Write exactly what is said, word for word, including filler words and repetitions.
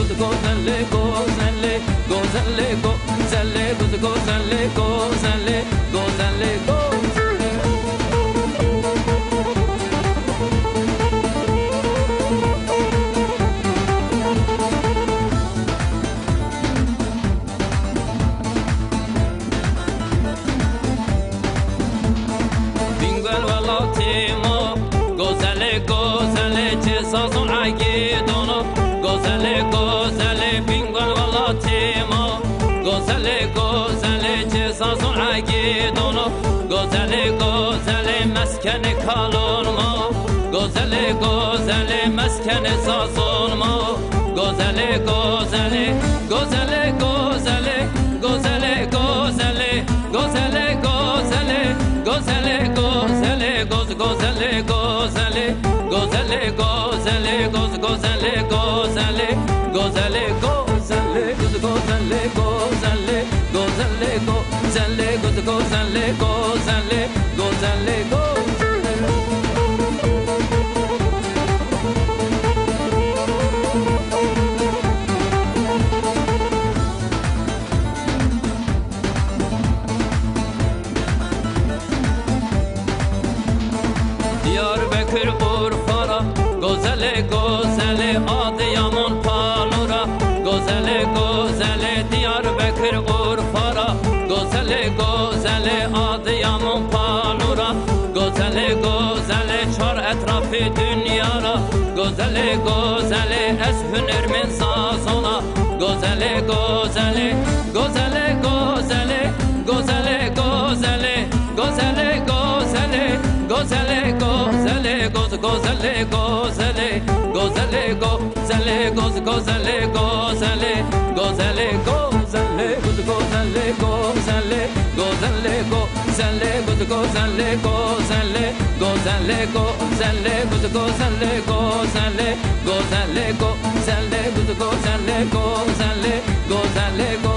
Gozele, gozele, gozele, gozele, goz-, gozele, gozele, gozele, gozele. Bingöl welatê ma, gozele, gozele, çê Zazon egîdon o. Gozele, gozele, Bingöl welatê ma, gozele, gozele, çê Zazon egîdon o. Gozele, gozele, meskenê kalon ma, gozele, gozele, meskenê Zazon ma. Gozele, gozele, gozele, gozele, gozele, gozele, gozele, gozele, gozele, gozele, goz-, gozele, gozele, gozele, gozele, goz-, gozele, gozele, gozele, gozele, goz-, gozele, gozele, gozele, gozele, goz-, gozele, gozele, gozele, gozele. Diyarbekir Urfa ra, gozele, gozele, Adıyaman Palo ra, gozele, gozele, Diyarbekir Urfa ra, gozele, gozele, Adıyaman Palo ra, gozele, gozele, çar etrafê dinya ra, gozele, gozele, ez hunermend Zazon a, gozele, gozele, gozele, gozele, gozele, gozele, gozele, gozele, gozele, gozele, goz-, gozele, gozele, gozele, gozele, goz-, gozele, gozele, gozele, gozele, goz-, gozele, gozele, gozele, gozele, goz-, gozele, gozele, gozele, gozele, goz-, gozele, gozele, gozele, gozele, goz-, gozele, gozele, gozele, gozele,